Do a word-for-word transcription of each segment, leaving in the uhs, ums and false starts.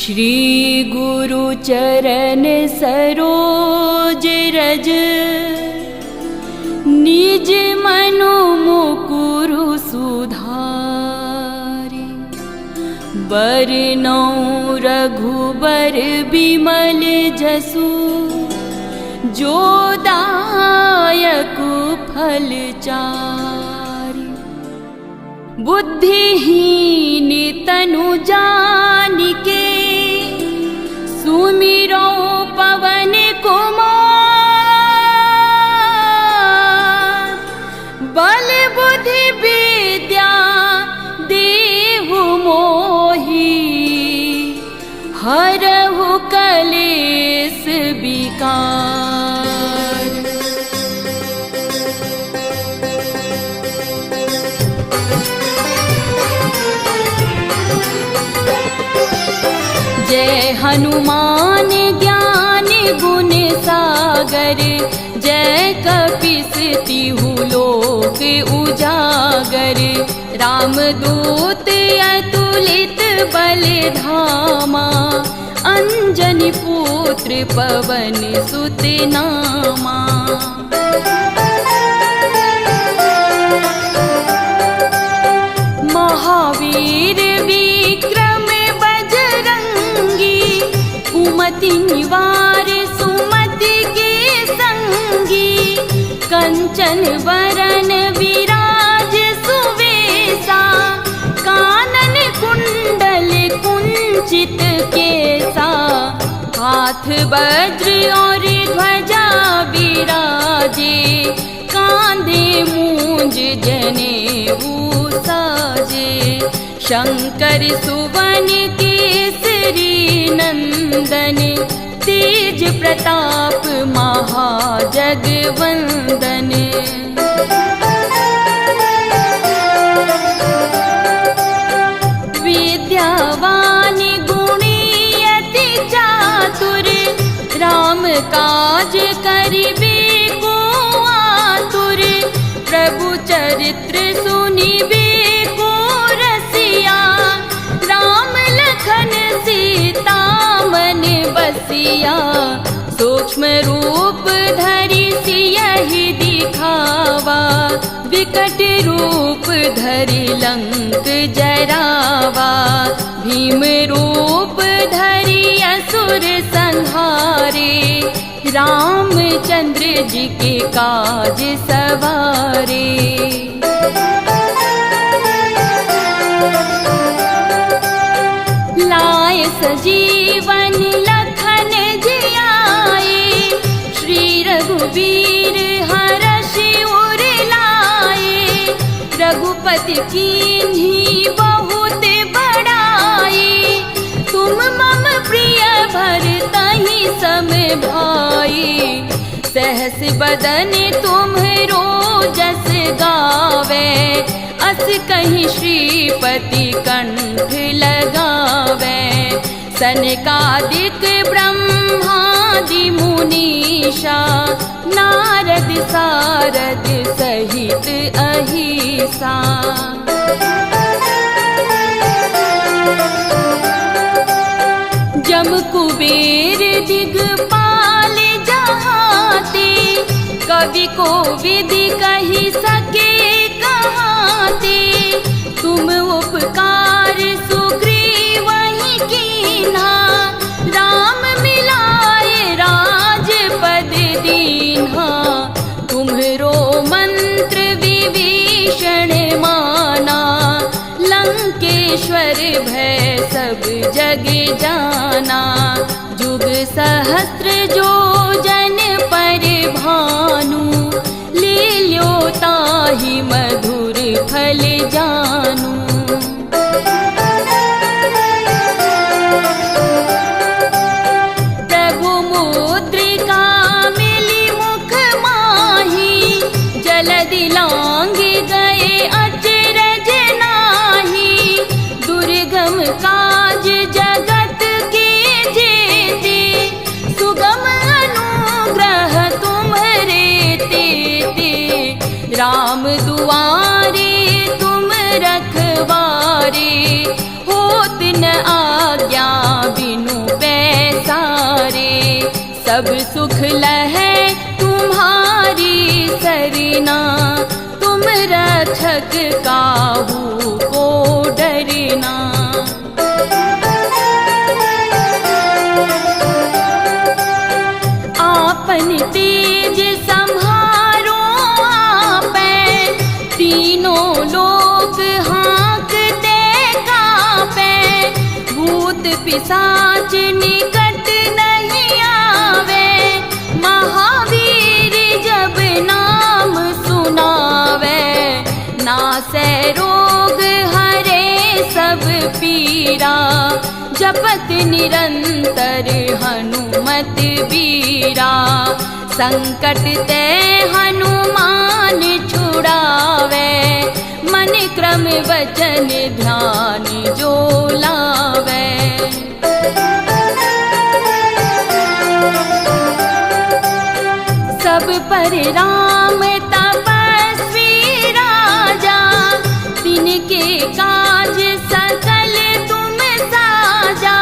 श्री गुरु चरण सरोज रज, निज मनु मुकुरु सुधारि। बरनउँ रघुबर बिमल जसु, जो दायक फल चारि। बुद्धिहीन तनु जानिके, सुमिरउँ पवन कुमार। बल बुद्धि विद्या देहु मोहि, हरहु कलेस विकार। जय हनुमान ज्ञान गुण सागर, जय कपिस तिहु लोक उजागर। रामदूत अतुलित बल धामा, अंजनी पुत्र पवन सुत नामा। महावीर विक्रम बजरंगी, कुमति निवार सुमति के संगी। कंचन वरन विराज सुवेसा, कानन कुंडल कुंचित केसा। हाथ वज्र और ध्वजा विराजे, कांधे मूंज जनेऊ साजे। शंकर सुवन केसरी नंदन, तेज प्रताप महाजगवंदन। विद्यावान गुणी अति चातुर, राम काज करिबे को आतुर। प्रभु चरित्र सुनिबे को रसिया, राम लखन सीता मन बसिया। सूक्ष्म रूप धरि सियहि दिखावा, विकट रूप धरि लंक जरावा। भीम रूप धरि असुर संहारे, रामचंद्र जी के काज सवारे। लाए सजीवन लखन जियाए, श्री रघुबीर हरषि उर लाए। रघुपति कीन्ही बहुत बड़ाई, तुम मम प्रिय भरतहि सम भाई। सहस बदन तुम्हरो जस गावे, अस कहि श्रीपति कंठ लगावे। सनकादिक ब्रह्मादि मुनीसा, नारद सारद सहित अहिसा। जम कुबेर दिगपाल जहांते, कवि कोविद कहि सके कहांते। तुम उपकार सुग्रीवहि कीन्हा, राम मिलाए राजपद दीन्हा। तुम्हरो मंत्र विभीषण माना, लंकेश्वर भय सब जग जाना। जुग सहस्त्र जो जन पर भानु, लील्यो ताहि मधुर फल जानू। प्रभु मुद्रिका मिली मुख माही, जलदि लांघि गए अचरज नाही। दुर्गम काज जगत के जेते, सुगम अनुग्रह तुम्हरे तेते। राम दुआरे तुम रखवारे, होत न आज्ञा बिन सब सुख लहै तुम्हारी सरना, तुम रक्षक काहू को डरना। आपन तेज सम्हारो आपै, तीनों लोक हाँकते काँपै। भूत पिशाच निकट नहीं आवै, महावीर जब नाम सुनावै। नासै रोग हरै सब पीरा, जपत निरंतर हनुमत बीरा। संकट तै हनुमान छुड़ावै, मन क्रम वचन ध्यान जो लावै। सब पर राम तपस्वी राजा, तिनके काज सकल तुम साजा।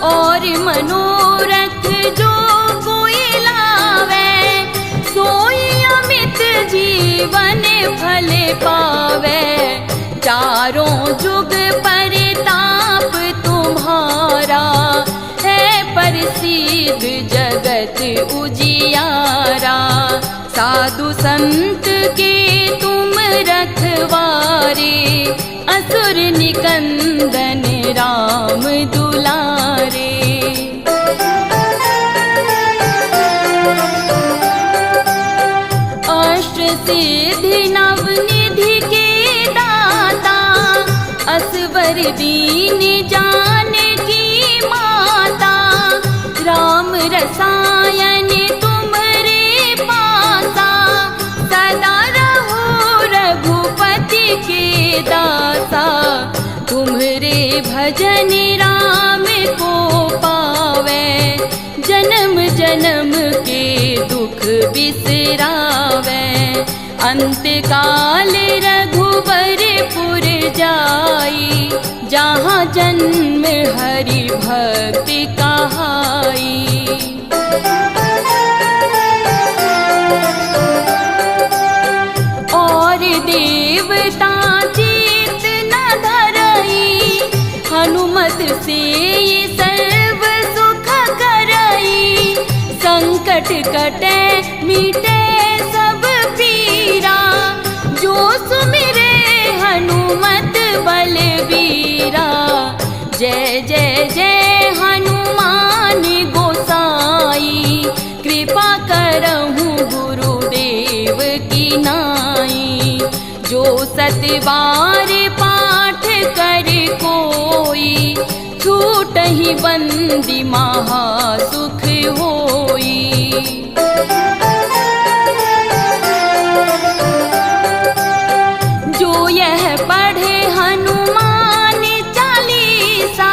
और मनोरथ जो कोई लावै, सोई अमित जीवन फल पावै। चारों जुग परताप तुम्हारा, है प्रसिद्ध जगत उजियारा। साधु संत के तुम रखवारे, असुर निकंदन राम दुलारे। अष्ट सिद्धि नव निधि के दाता, असवर दीन जानकी माता। राम रसायन तुम्हरे पासा, सदा रहो रघुपति के दासा। तुम्हरे भजन राम को पावै, जन्म जन्म के दुख बिसरावै। अंत काल रघुबरपुर जाई, जहाँ जन्म हरि भक्त कहाई। और देवता चित न धरई, हनुमत सेई सर्व सुख करई। संकट कटै मिटै सब पीरा, जो सुमिरै हनुमत बलबीरा। जय जय जय हनुमान गोसाई, कृपा करहु गुरुदेव की नाई। जो सत बार पाठ कर कोई, छूटहि बंदी महा सुख होई। जो यह पढ़े हनुमान चालीसा,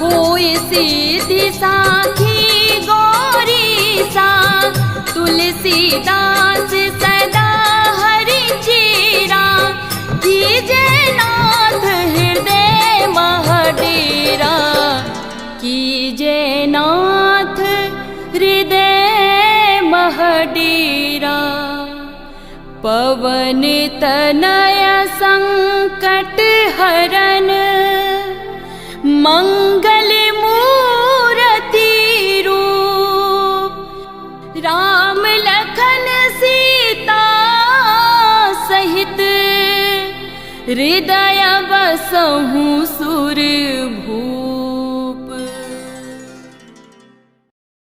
होय सिद्धि साखी गौरीसा। तुलसीदास सदा हरि चेरा, कीजे नाथ हृदय मह डेरा। कीजे नाथ हृदय मह डेरा। पवन तनय संकट हरन, मंगल मूरति रूप। राम लखन सीता सहित, हृदय बसहु सुर भूप।